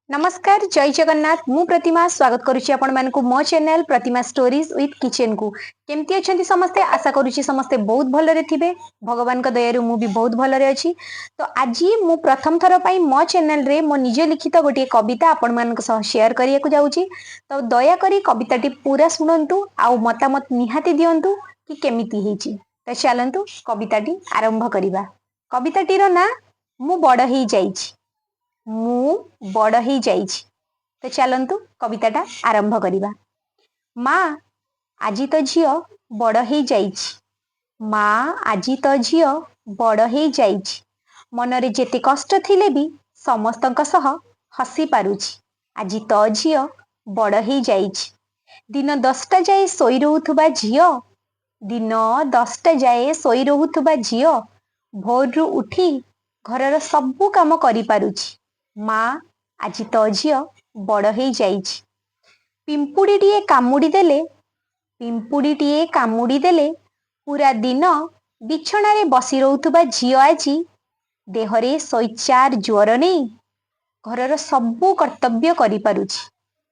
ନମସ୍କାର, ଜୟ ଜଗନ୍ନାଥ। ମୁଁ ପ୍ରତିମା ସ୍ୱାଗତ କରୁଛି ଆପଣମାନଙ୍କୁ ମୋ ଚ୍ୟାନେଲ ପ୍ରତିମା ଷ୍ଟୋରିଜ ୱିଥ୍ କିଚେନକୁ। କେମିତି ଅଛନ୍ତି ସମସ୍ତେ? ଆଶା କରୁଛି ସମସ୍ତେ ବହୁତ ଭଲରେ ଥିବେ। ଭଗବାନଙ୍କ ଦୟାରୁ ମୁଁ ବି ବହୁତ ଭଲରେ ଅଛି। ତ ଆଜି ମୁଁ ପ୍ରଥମ ଥର ପାଇଁ ମୋ ଚ୍ୟାନେଲରେ ମୋ ନିଜ ଲିଖିତ ଗୋଟିଏ କବିତା ଆପଣମାନଙ୍କ ସହ ସେୟାର କରିବାକୁ ଯାଉଛି। ତ ଦୟାକରି କବିତାଟି ପୁରା ଶୁଣନ୍ତୁ ଆଉ ମତାମତ ନିହାତି ଦିଅନ୍ତୁ କି କେମିତି ହେଇଛି। ତ ଚାଲନ୍ତୁ, କବିତାଟି ଆରମ୍ଭ କରିବା। କବିତାଟିର ନାଁ ମୁଁ ବଡ଼ ହେଇଯାଇଛି। ମୁଁ ବଡ଼ ହେଇଯାଇଛି। ତ ଚାଲନ୍ତୁ, କବିତାଟା ଆରମ୍ଭ କରିବା। ମା, ଆଜି ତ ଝିଅ ବଡ଼ ହେଇଯାଇଛି। ମା, ଆଜି ତ ଝିଅ ବଡ଼ ହେଇଯାଇଛି। ମନରେ ଯେତେ କଷ୍ଟ ଥିଲେ ବି ସମସ୍ତଙ୍କ ସହ ହସି ପାରୁଛି। ଆଜି ତ ଝିଅ ବଡ଼ ହେଇଯାଇଛି। ଦିନ 10ଟା ଯାଏ ଶୋଇ ରହୁଥିବା ଝିଅ, ଦିନ 10ଟା ଯାଏ ଶୋଇ ରହୁଥିବା ଝିଅ ଭୋରରୁ ଉଠି ଘରର ସବୁ କାମ କରିପାରୁଛି। ମା, ଆଜି ତ ଝିଅ ବଡ଼ ହେଇଯାଇଛି। ପିମ୍ପୁଡ଼ିଟିଏ କାମୁଡ଼ି ଦେଲେ, ପିମ୍ପୁଡ଼ିଟିଏ କାମୁଡ଼ି ଦେଲେ ପୁରା ଦିନ ବିଛଣାରେ ବସି ରହୁଥିବା ଝିଅ ଆଜି ଦେହରେ 104 ଜ୍ୱର ନେଇ ଘରର ସବୁ କର୍ତ୍ତବ୍ୟ କରିପାରୁଛି।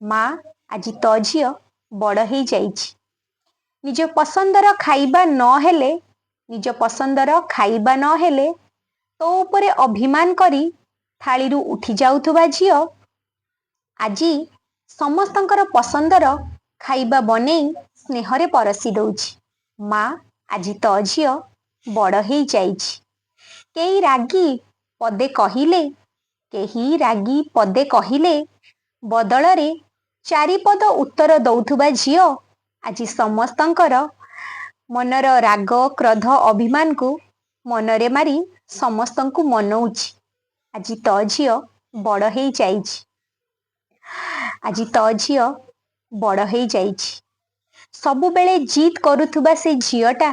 ମା, ଆଜି ତ ଝିଅ ବଡ଼ ହେଇଯାଇଛି। ନିଜ ପସନ୍ଦର ଖାଇବା ନହେଲେ, ନିଜ ପସନ୍ଦର ଖାଇବା ନହେଲେ ତୋ ଉପରେ ଅଭିମାନ କରି ଥାଳିରୁ ଉଠି ଯାଉଥିବା ଝିଅ ଆଜି ସମସ୍ତଙ୍କର ପସନ୍ଦର ଖାଇବା ବନେଇ ସ୍ନେହରେ ପରସି ଦଉଛି। ମା, ଆଜି ତ ଝିଅ ବଡ଼ ହେଇଯାଇଛି। କେହି ରାଗି ପଦେ କହିଲେ, କେହି ରାଗି ପଦେ କହିଲେ ବଦଳରେ ଚାରିପଦ ଉତ୍ତର ଦଉଥିବା ଝିଅ ଆଜି ସମସ୍ତଙ୍କର ମନର ରାଗ, କ୍ରୋଧ, ଅଭିମାନକୁ ମନରେ ମାରି ସମସ୍ତଙ୍କୁ ମନଉଛି। ଆଜି ତ ଝିଅ ବଡ଼ ହେଇଯାଇଛି। ଆଜି ତ ଝିଅ ବଡ଼ ହେଇଯାଇଛି। ସବୁବେଳେ ଜିଦ୍ କରୁଥିବା ସେ ଝିଅଟା,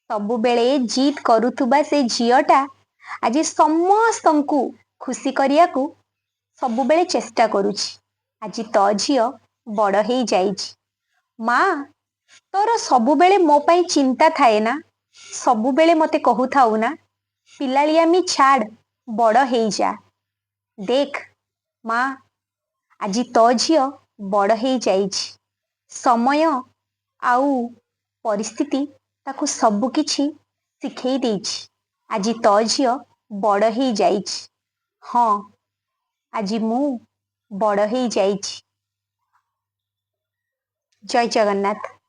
ସବୁବେଳେ ଜିଦ୍ କରୁଥିବା ସେ ଝିଅଟା ଆଜି ସମସ୍ତଙ୍କୁ ଖୁସି କରିବାକୁ ସବୁବେଳେ ଚେଷ୍ଟା କରୁଛି। ଆଜି ତ ଝିଅ ବଡ଼ ହେଇଯାଇଛି। ମା, ତୋର ସବୁବେଳେ ମୋ ପାଇଁ ଚିନ୍ତା ଥାଏ ନା? ସବୁବେଳେ ମତେ କହୁଥାଉ ନା, ପିଲାଳିଆମି ଛାଡ଼, ବଡ଼ ହେଇଯା। ଦେଖ ମା, ଆଜି ତୋ ଝିଅ ବଡ଼ ହେଇଯାଇଛି। ସମୟ ଆଉ ପରିସ୍ଥିତି ତାକୁ ସବୁ କିଛି ଶିଖେଇ ଦେଇଛି। ଆଜି ତୋ ଝିଅ ବଡ଼ ହେଇଯାଇଛି। ହଁ, ଆଜି ମୁଁ ବଡ଼ ହେଇଯାଇଛି। ଜୟ ଜଗନ୍ନାଥ।